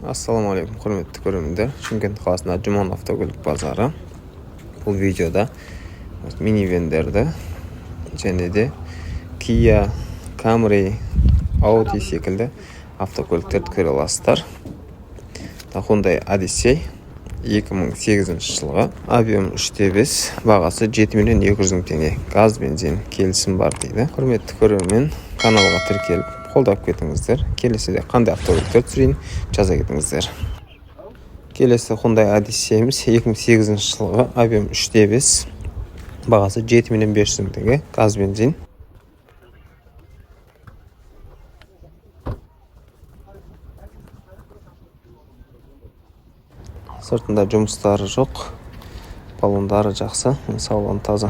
Ассалаумағалейкум, құрметті көрермендер! Шымкент қаласында Жұман автокөлік базары. Бұл видеода минивендерді және де Kia, Camry, Audi секілді автокөліктерді көре аласыздар. Hyundai Odyssey 2008 жылғы, объем 3,5, бағасы 7 миллион 200 мың теңге, газ, бензин, келісім бар дейді. Құрметті көрермен, каналға тіркеліп, қолдап кетіңіздер. Келесіде қандай автокөліктер түсірейін, жаза кетіңіздер. Келесі Hyundai Odyssey'іміз 2008 жылғы, объем 3,5, бағасы 7 миллион 500 мың теңге, газ, бензин. Сыртында жұмыстары жоқ, баллондары жақсы, салон таза,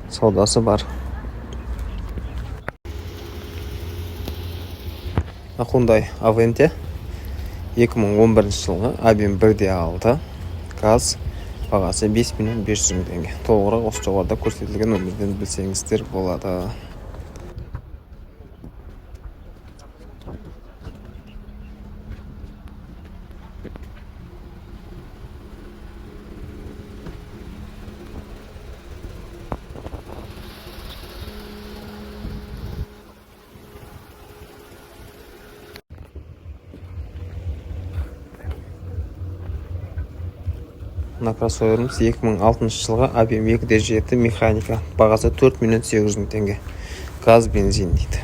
саудасы бар. Hyundai Avante 2011 жылғы, объем 1,6, газ, бағасы 5 миллион 500 мың теңге. Толығырақ осы жоғарыда көрсетілген нөмірден білсеңіздер болады. Мына кроссоверіміз 2006 жылғы, объем 2,7, механика, бағасы 4 миллион 800 мың теңге, газ, бензин дейді.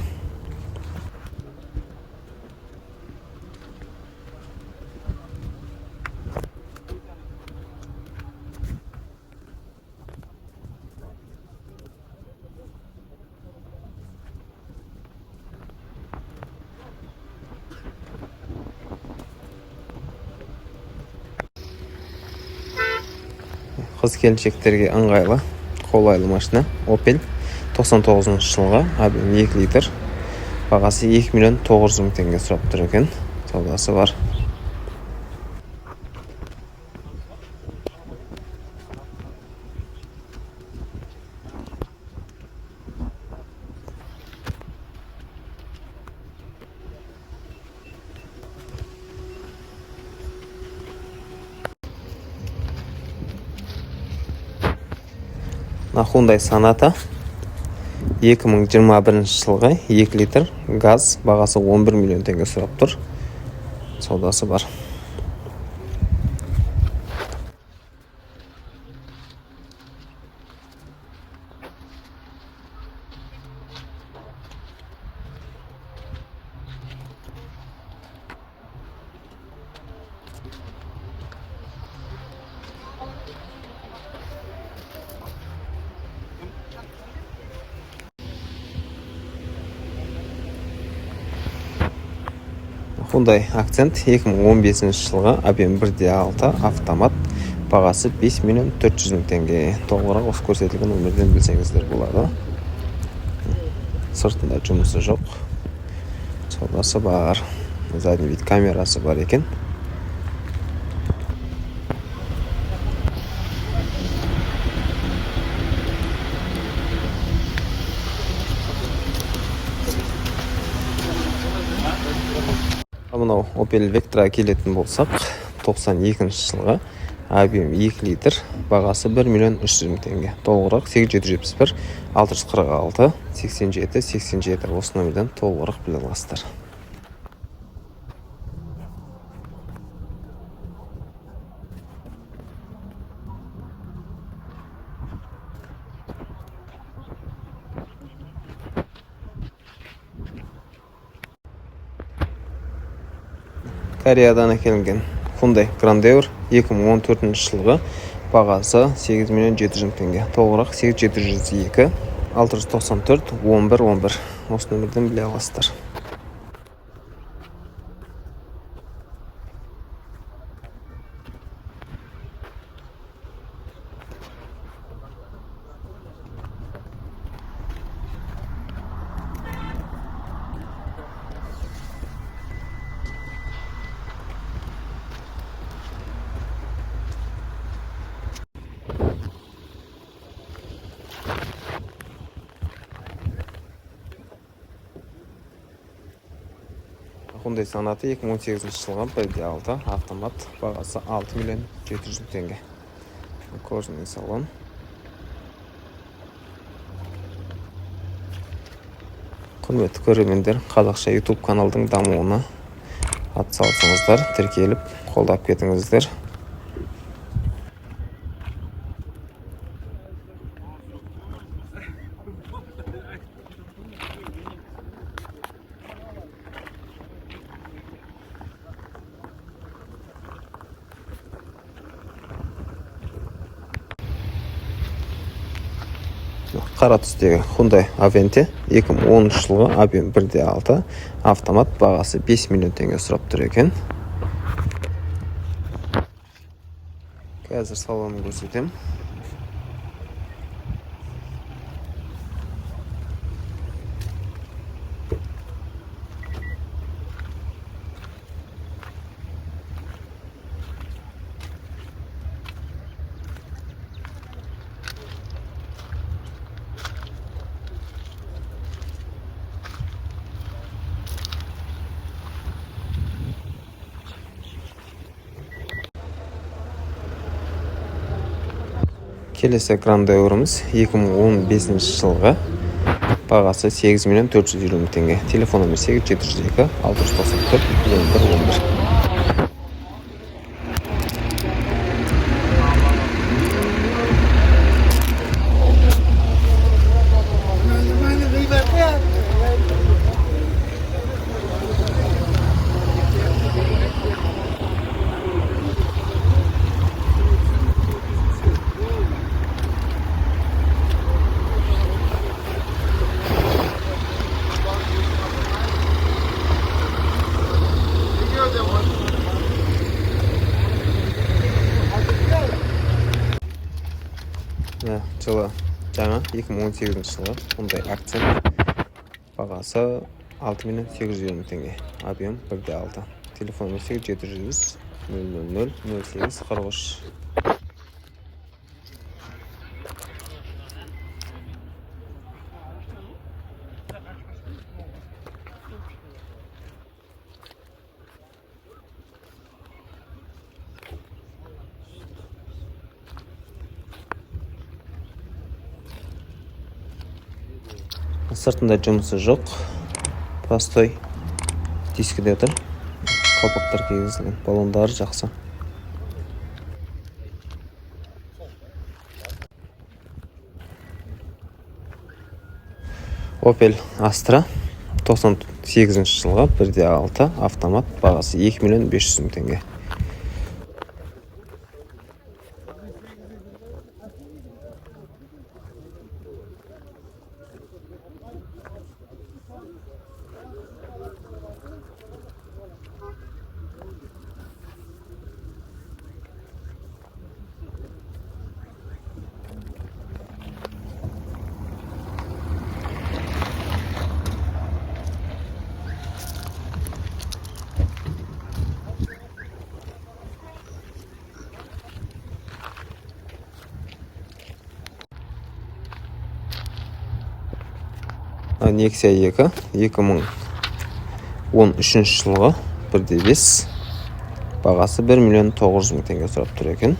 Қыз келіншектерге ыңғайлы, қолайлы машина Opel, 99 жылғы, объем 2 литр, бағасы 2 миллион 900 мың теңге сұрап тұр екен, саудасы бар. Мына Hyundai Sonata 2021 жылғы, 2 литр газ, бағасы 11 миллион теңге сұрап тұр, саудасы бар. Hyundai Accent 2015 жылғы, объем 1,6, автомат, бағасы 5 миллион 400 мың теңге. Толығырақ осы көрсетілген нөмірден білсеңіздер болады. Сыртында жұмысы жоқ, саудасы бар. Задний вид камерасы бар екен. Мынау Opel Vectra келетін болсақ, 92 жылғы, объем 2 литр, бағасы 1 миллион 300 мың теңге. Толығырақ 8771 646 87 87, осы номерден толығырақ біле аласыздар. Кореядан әкелінген Hyundai Grandeur 2014 жылғы, бағасы 8 миллион 700 мың теңге. Толығырақ 8702 694 11 11, осы нөмірден біле аласыздар. Hyundai Sonata 2018 жылғы, 1.6 автомат, бағасы 6 миллион 700 мың теңге. Кожаный салон. Құрметті көрермендер, қазақша YouTube каналдың дамуына атсалысыңыздар, тіркеліп, қолдап кетіңіздер. Қара түстегі Hyundai Avante 2013 жылғы, объем 1.6 автомат, бағасы 5 миллион теңге сұрап тұр екен. Қазір салонын көрсетемін. Келесі Грандеурымыз 2015 жылғы, бағасы 8 миллион 450 мың теңге. Телефон номері 8 702 694 11 11. Мына жылы жаңа, 2018 жылғы Hyundai Accent, бағасы 6 миллион 850 мың теңге, объем 1.6. Телефон 8 700 000 08 43. Сыртында жұмысы жоқ, простой дискіде тұр, қалпақтар кигізілген, баллондары жақсы. Opel Astra 98 жылғы, 1.6 автомат, бағасы 2 миллион 500 мың теңге. Nexia 2 2013 жылғы, 1.5, бағасы 1 миллион 900 мың теңге сұрап тұр екен.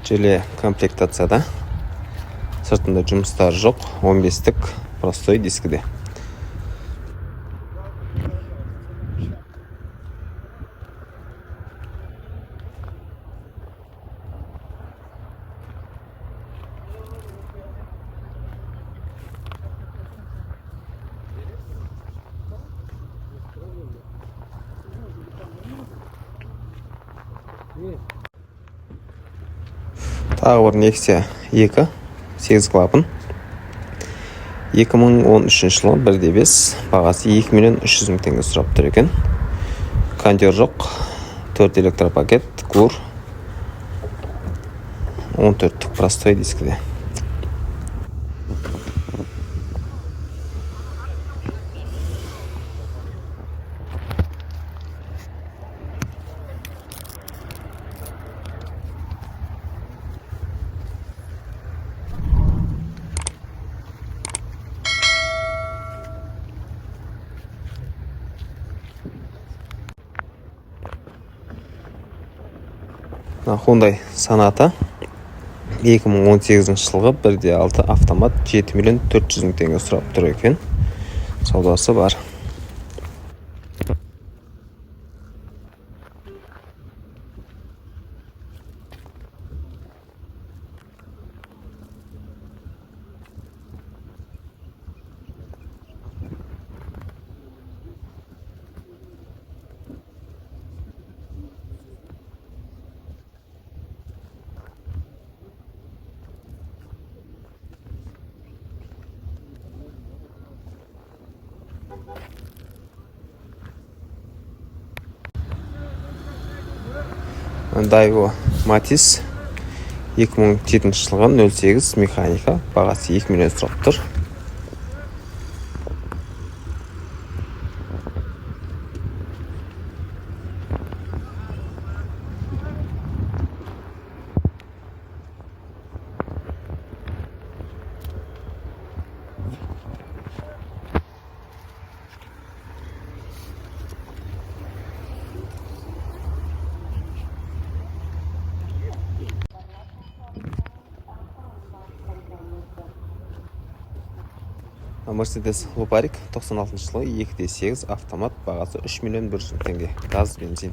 Желе комплектацияда, сыртында жұмыстары жоқ, 15-тік простой дискіде. Тағы бір Nexia 2, 8 клапан, 2013 жылы, 1.5, бағасы 2 миллион 300 мың теңге сұрап тұр екен. Кондер жоқ, 4 электропакет, ГУР, 14-тік простой дискіде. Hyundai Sonata 2018 жылғы, 1.6 автомат, 7 миллион 400 мың теңге сұрап тұр екен. Саудасы бар. Daewoo Matiz 2007 жылғы, 08 механика, бағасы 2 миллион сұрап тұр. Mercedes Лупарик 96 жылғы, 2.8 автомат, бағасы 3 миллион 100 мың теңге, газ, бензин.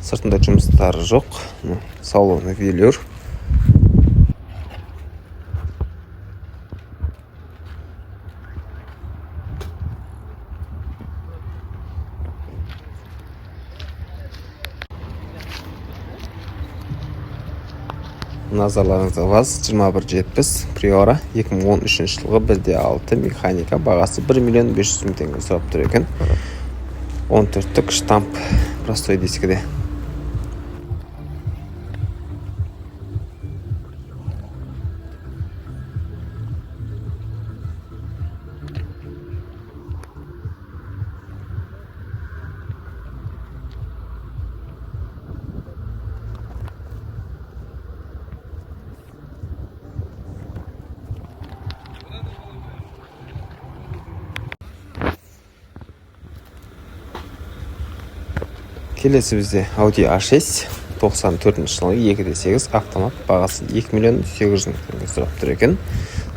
Сыртында жұмыстары жоқ. Салоны велюр. Назарларыңызға ВАЗ 2170 Приора 2013 жылғы, 1.6 механика, бағасы 1 миллион 500 мың теңге сұрап тұр екен. 14-тік штамп, простой дискіде. Келесі бізде Audi A6 94 жылғы, 2.8 автомат, бағасы 2 миллион 800 мың теңге сұрап тұр екен.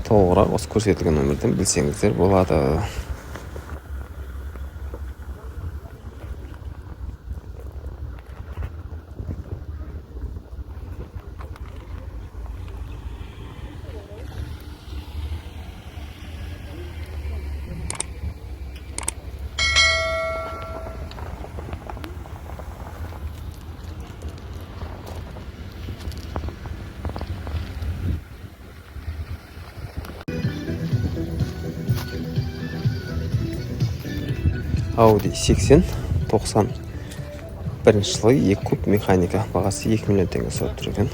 Толығырақ осы көрсетілген нөмірден білсеңіздер болады. Audi 80 91 жылғы, 2 куб механика, бағасы 2 миллион теңге сұрап тұр екен.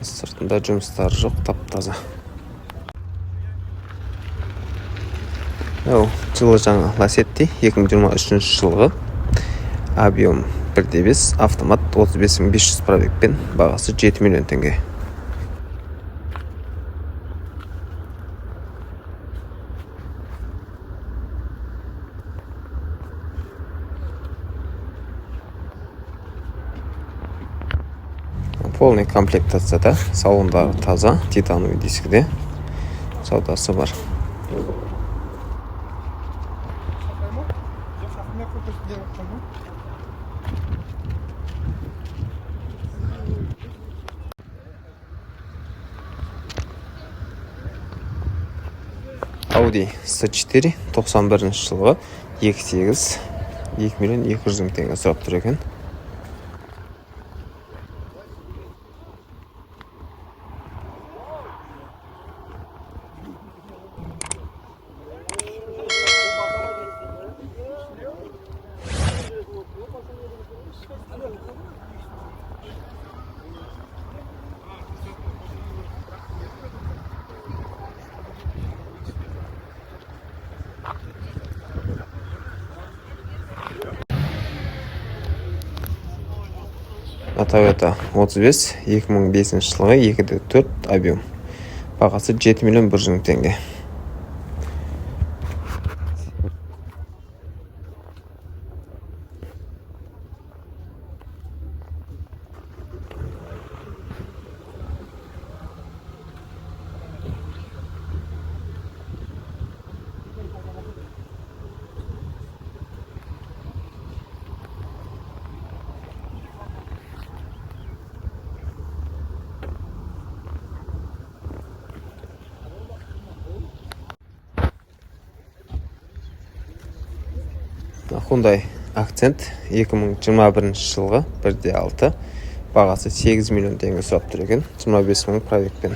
Сыртында жұмыстары жоқ, тап таза. Мынау жылы жаңа Ласетти 2023 жылғы, объем 1.5 автомат, 35 500 пробегпен, бағасы 7 миллион теңге. Полный комплектацияда, салондағы таза, титановый дискіде, саудасы бар. C'est la première fois que je dis vraiment. Audi S4 91 жылғы, 2.8, 2 миллион 200 мың теңге сұрап тұр екен. Toyota 35, 2005 жылғы, 2,4 объем. Бағасы 7 миллион 100 мың теңге. Hyundai Accent 2021 жылғы, 1,6, бағасы 8 миллион теңге сұрап тұр екен, 25 мың пробегпен.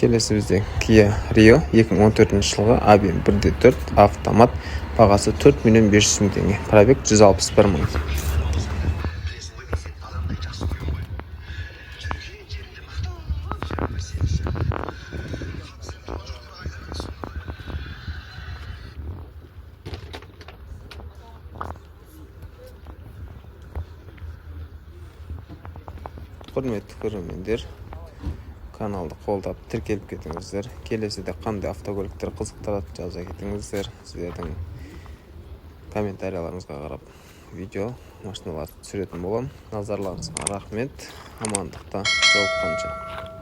Келесі бізде Kia Rio 2014 жылғы, объем 1,4, автомат, бағасы 4 миллион 500 мың теңге, пробег 161 мың. Білесің ғой, мен сені адамдай жақсы көремін ғой. Жүрген жеріңде мақтанып жүремін ғой сені ше. Сен жоқ бір айда. Құрметті көрермендер, каналды қолдап, тіркеліп кетіңіздер. Келесіде қандай автокөліктер қызықтырады, жаза кетіңіздер. Сіздердің комментарияларыңызға қарап, видео, машиналарды түсіретін боламын. Назарларыңызға рахмет, амандықта жолыққанша.